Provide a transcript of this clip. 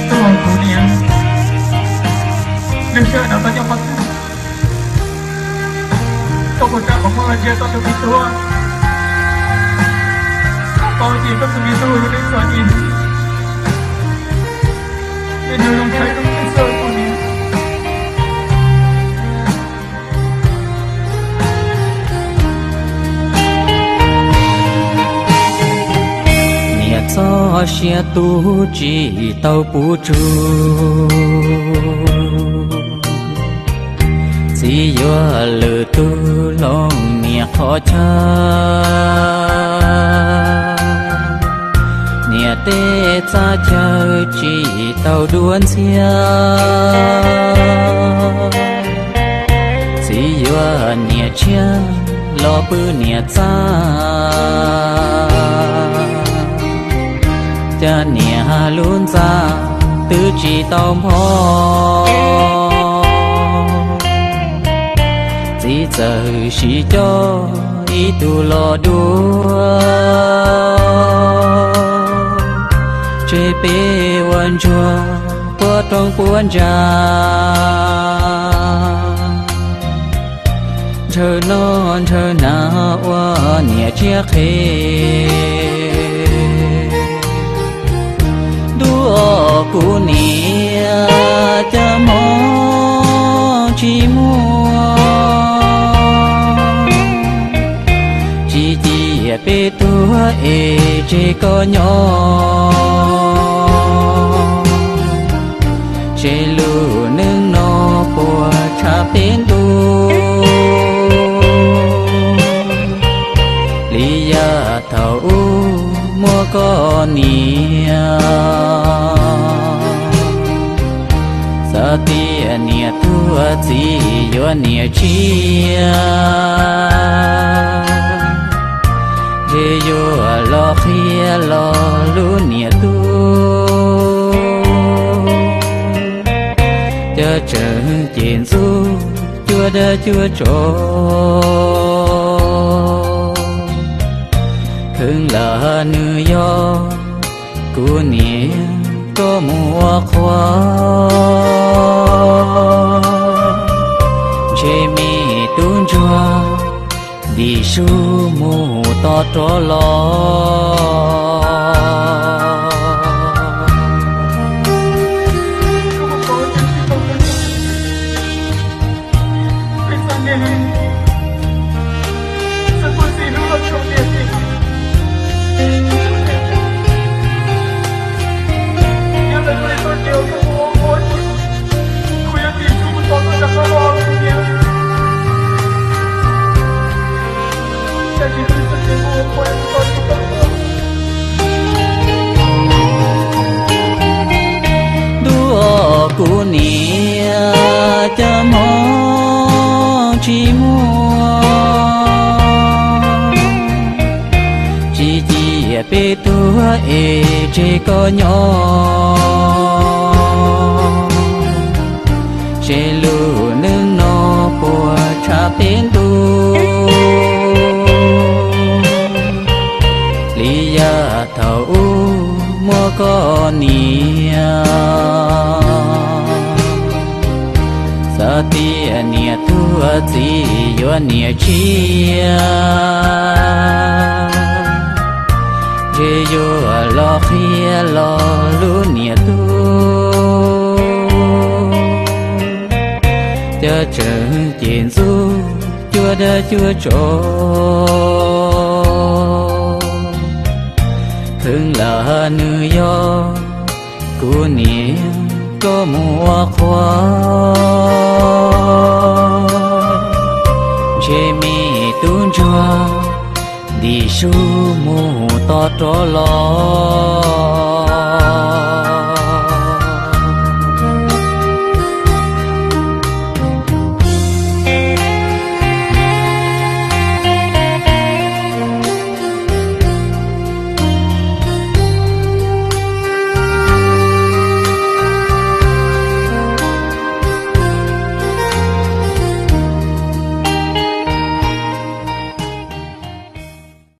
Tuaj kuv niam, lub sij hawm no koj nyob qhov twg? Koj puas kam kom muaj los ntsia koj tus me tub? Koj paub tias koj tus me tub ua neej txom nyem, niaj hnub zoo siab zoo ntsws xwb kuv niam. Niam txoj sia tu tsis tau puv tsuj, txiv yuav lwm tus hloov niam qhov chaw. Niam tej txaj chaw tsis tau dua ntxiag, txiv yuav niam tshiab los pw niam txaj. Cas niam lub ntxa twb tsis tau npho, txiv txawm siv coj ib tug los dua, tseg peb ua ntsuag puab roob puab ntsa. Ntshaw noj ntshaw hnav ua niam tsiab qhe, ntuj os kuv niam cas mob tsis muaj. Tsis cia peb tuag es tseg koj nyob, tseg lub neej no puas tshav peb ntuj li yam thaum ub muaj koj niam. Xav tias niam tuag txiv yuav niam tshiab, ntshe yuav los qhia los lub niam tub. Cov tseem ces ntxub cuaj dab cuaj tsov, kheev lam nws yog kuv niam koj mus ua qhua. Ntshe me tub ntsuag dim su mus tos rov los. Ntuj os kuv niam cas mob tsis muaj, tsis cia peb tuag es tseg koj nyob, tseg lub neej no puas tshav peb ntuj li yam thaum ub muaj koj niam. Xav tias niam tuag txiv yuav niam tshiab, ntshe yuav los qhia los lub niam tub. Cov tseem ces ntxub cuaj dab cuaj tsov, kheev lam nws yog kuv niam koj mus ua qhua. Ntshe me tub ntsuag dim su mus tos rov los.